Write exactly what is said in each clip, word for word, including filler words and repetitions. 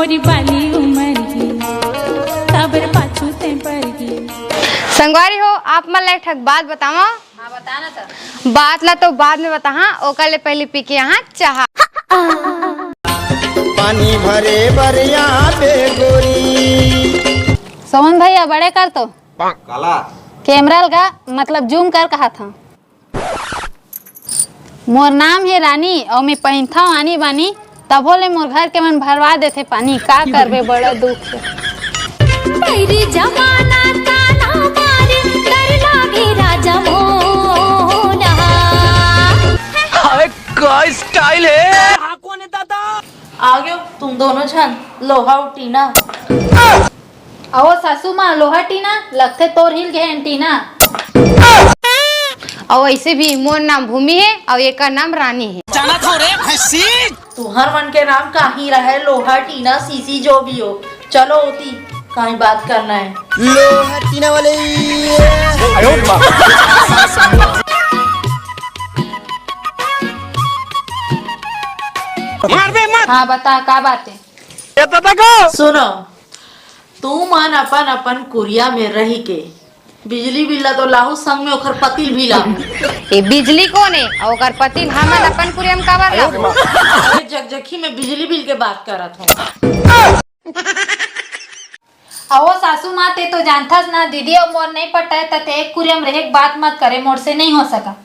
तोरी बाली उमर के, काबर पाछू ते पर के। संगवारी हो, आप मन ला एक ठक बात बतावं। हाँ, बता ना त। बात ला तो बाद में बताहां, ओकर ले पहले पी के यहाँ चाहा। पानी भरे बर यहाँ पे गोरी। सोहन भैया, बड़े कर तो। काला? कैमरा लगा, मतलब जूम कर कहा था। मोर नाम हे रानी, अउ मैं पहिनथव आनी बानी, तभो ले मोर घर के मन भरवा देथे पानी। का करबे, बड़ा दुख हे। बैरी जमाना ताना मारे, डर लागे राजा मोरा। हाय, का स्टाइल हे। हाँ, कौन है दादा? आ गयो तुम दोनों झन, लोहा अउ टीना। अहो सासू माँ, लोहा टीना लगथे, तोर हिल गे एंटीना। अउ ऐसे भी मोर नाम भूमि हे अउ एकर नाम रानी हे। जाना थो रे भैंसी। तुहर मन के नाम काही रहे, लोहा टीना सीसी जो भी हो, चलो होती काही बात करना है। लोहा टीना वाले। मारबे मत। हाँ बता, का बात है? सुनो, तू मन अपन अपन कुरिया में रही के बिजली बिल ला तो लाहू, संग में ओकर पतिल भी लाहू। ए बिजली कोन ए? अउ ओकर पतिल हमन अपन कुरिया में काबर लाहू? अरे जगजखी में बिजली बिल के बात करत हूँ। अहो सासू माँ, ते तो जानथस ना, दीदी अउ मोर नहीं पटय, त ते एक कुरिया में रहे के बात मत करे, मोर से नहीं हो सका।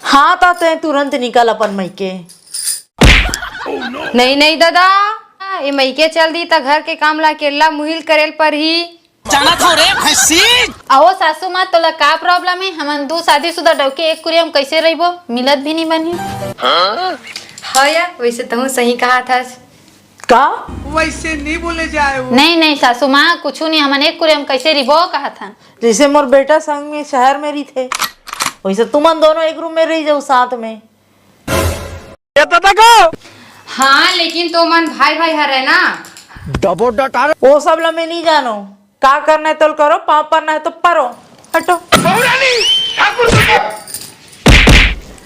हाँ, त ते तुरंत निकल अपन मइके। नहीं, नहीं दादा, ये मइके चल दी त घर के काम ला अकेला मुहिल करेल परही। जाना थो रे भैंसी। अहो सासू माँ, तोला का प्रॉब्लम है? हमन दू शादीशुदा डौकी एक कुरिया में कैसे रहिबो? मिलत भी नहीं बनी। हाँ या, वैसे तहूँ सही कहा था। का? वैसे नहीं बोले जाए वो। नहीं, नहीं सासू माँ, कुछ नहीं, हमन एक कुरिया में कैसे रहिबो कहा था। जैसे मोर बेटा संग में शहर में रहिथे, वैसे तुमन दोनों एक रूम में रह जाओ साथ में। ये तो देखो। हाँ, लेकिन तो मन भाई भाई हरे ना। डबो डटार। वो सब ला मैं नहीं जानो, का करना है तोल करो, पाँव परना है तो परो। हटो।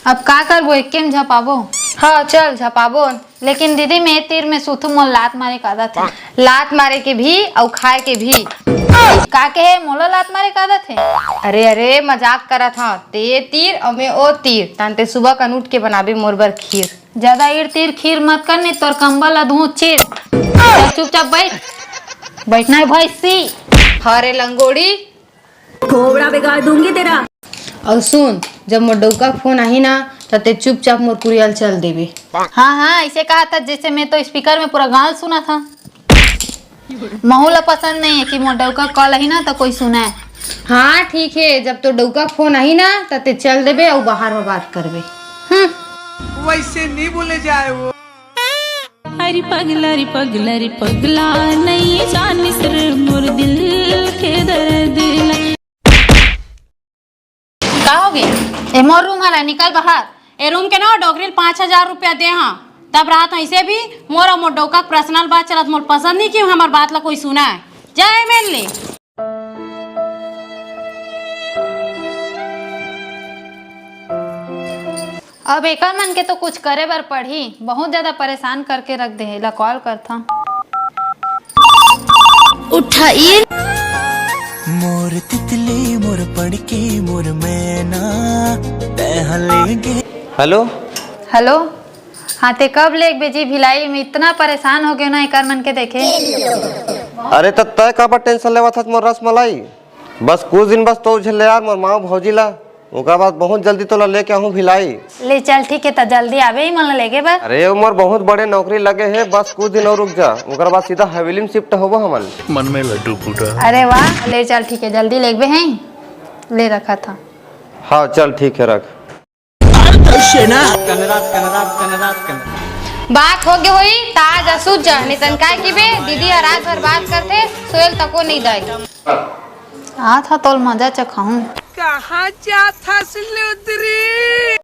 अब का करबो, एके में झपाबो। हाँ चल झपाबो, लेकिन दीदी मैं तीर में सूथू, मोल लात मारे का आदत है। लात मारे के भी अउ खाए के भी। का के है, मोला लात मारे का आदत है? अरे अरे, मजाक करत हव। ते ये तीर अउ मैं ओ तीर, तान ते सुबह कन उठ के बनाबे मोर बर खीर। ज्यादा इर तीर खीर मत कर, नहीं तोर कंबल ला दूँ चीर। चल चुपचाप बैठ, बैठना है भैंसी। हरे लंगोड़ी। खोबड़ा बिगाड़ दूंगी तेरा। अउ सुन, जब मोर डौका फोन आही ना, त ते चुपचाप मोर कुरिया ल चल देबे। हाँ हाँ, ऐसे कहा था जैसे मैं तो स्पीकर में पूरा गाँव सुना था। महू ला पसंद नहीं है कि मोर डौका कॉल आही ना त कोई सुनाए। हाँ ठीक है, जब तो डौका फोन आही ना त ते चल देबे अउ बाहर में बात करबे। हम्म। वैसे नहीं बोले जाए वो। अरे पगला रे पगला रे पगला, नहीं जानिस रे मोर दिल के दर्द ला। का होगे? ए मोर रूम हला, निकल बाहर। ए रूम के ना डोकरी ल पाँच हजार रुपया दे हाँ, तब राहत हूँ। ऐसे भी मोर अउ मोर डौका के पर्सनल बात चलत, मोर पसंद नहीं कि हमर बात ला कोई सुनाए। जा ए मेर ले। अब एकर मन के तो कुछ करे बर पड़ही, बहुत ज्यादा परेशान करके रख दे हे। ला कॉल करथन। उठाइए। मोर तितली, मोर पड़की, मोर मैना, तैं ह लेगे। हेलो। हेलो। हाँ, ते कब लेगबे जी भिलाई? मैं इतना परेशान हो गयो ना एकर मन के देखे। अरे त तय काबर टेंशन लेवत हस मोर रसमलाई? बस कुछ दिन बस तो झेल ले यार मोर माँ भौजी ला, ओकर बाद बहुत जल्दी तोला लेके आहूँ भिलाई। ले चल ठीक है, त जल्दी आबे ही मन ला लेगे बर। अरे वो मोर बहुत बड़े नौकरी लगे है, बस कुछ दिन और रुक जा, ओकर बाद सीधा हवेली में शिफ्ट होबो हमन। मन में लड्डू फूटा। अरे वाह, ले चल ठीक है, जल्दी लेगबे हैं, ले रखा था। हाँ चल ठीक है, रख। बात हो गए होई, त आज सूझ जा, नितन काय की बे, दीदी ह रात भर बात करथे, सोयल तको नहीं दाई। आ था तोल मजा चखाऊं। कहाँ जात हस लुदरी?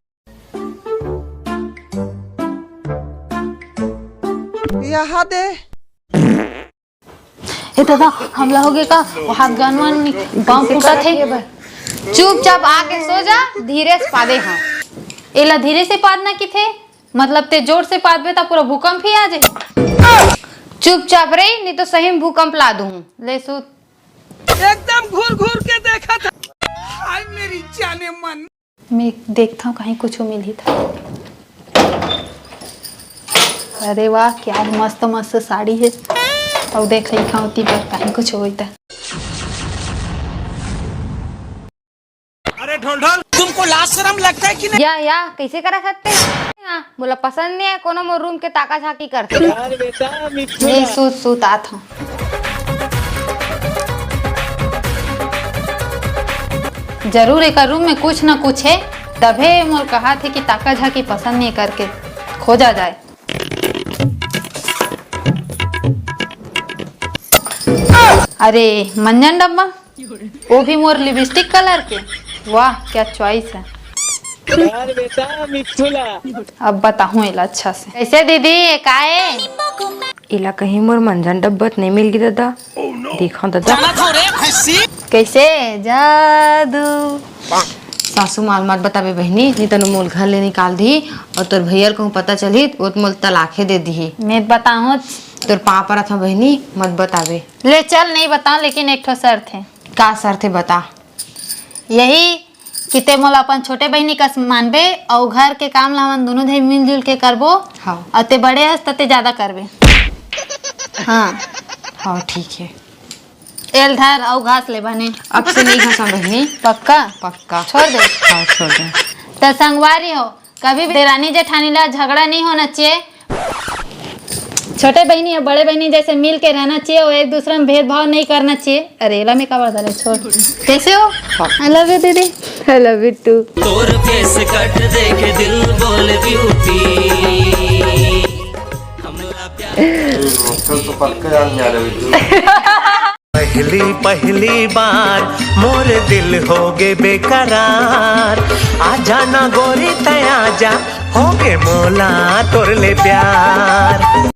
यहाँ दे। ए दादा, हमला हो गए का? वो हाथ गन वन पाँव फूटत हे। चुपचाप आके सो जा, धीरे से पादे हाँ। एला धीरे से पादना किथे, मतलब ते जोर से पादबे त पूरा भूकंप ही आ जाए। चुपचाप रही, नहीं तो सही में भूकंप ला दूँ। ले सूत। एकदम घूर घूर के देखा था। हाय मेरी जाने मन। मैं देखता हूँ, कहीं कुछ मिली था। अरे वाह, क्या मस्त मस्त साड़ी है। और देख रही खाती पर कहीं कुछ होता। अरे ढोल ढोल, तुमको लाज शर्म लगता है कि नहीं? या, या, कैसे करा सकते हैं? हाँ, मोला पसंद नहीं है, कोनो मोर रूम के ताका झाकी करते। यार बेटा, मिठू ये ना। सूत, सूत आत हूँ। जरूर एक रूम में कुछ ना कुछ है, तभे मोर कहा थे कि ताका झाकी पसंद नहीं करके खोजा जाए। अरे, मंजन डब्बा, वो भी मोर लिपस्टिक कलर के। वाह, क्या चॉइस है। यार बेटा, मिथुला। अब बताहूँ एला अच्छा से। कैसे दीदी, ये का है? एला कहीं मोर मंजन डब्बा त नहीं मिल गई दादा। देखा दादा। कैसे जादू? सासू माल मत बताबे बहिनी, नहीं तनु मोल घर ले निकाल दी और तोर भैया ल कहूँ पता चलही, वो तो मोल तलाखे दे दी। मैं बताऊँ? तोर पाँव परत हूँ बहिनी, मत बताबे। ले चल, नहीं बताऊँ, लेकिन एक ठो शर्त है। का शर्त है, बता। यही कि ते मोला अपन छोटे बहिनी कस मानबे, अउ घर के काम ला हमन दोनों झन मिलजुल के करबो। हाँ। अउ ते बड़े हस, त ते ज्यादा करबे। हाँ। हाँ, ठीक है। एल धर, अउ घास ले बने। अब से नहीं घासा बहिनी। पक्का? पक्का। छोड़ दे। हाँ, छोड़ दे। त संगवारी हो, कभी भी देरानी जेठानी ला झगड़ा नहीं होना चाहिए। छोटे बहिनी और बड़े बहिनी जैसे मिल के रहना चाहिए और एक दूसरे में भेदभाव नहीं करना चाहिए। अरे, एला में का बता रहे, छोड़। कैसे हो? I love you दीदी। I love you too। तोर केस कट देख दिल बोल ब्यूटी। मुश्किल तो पक्का यार नहीं आ रहा बिट्टू। पहली पहली बार मोर दिल हो गे बेकरार। आ जाना गोरी तय आ जा, हो गे मोला तोर ले प्यार।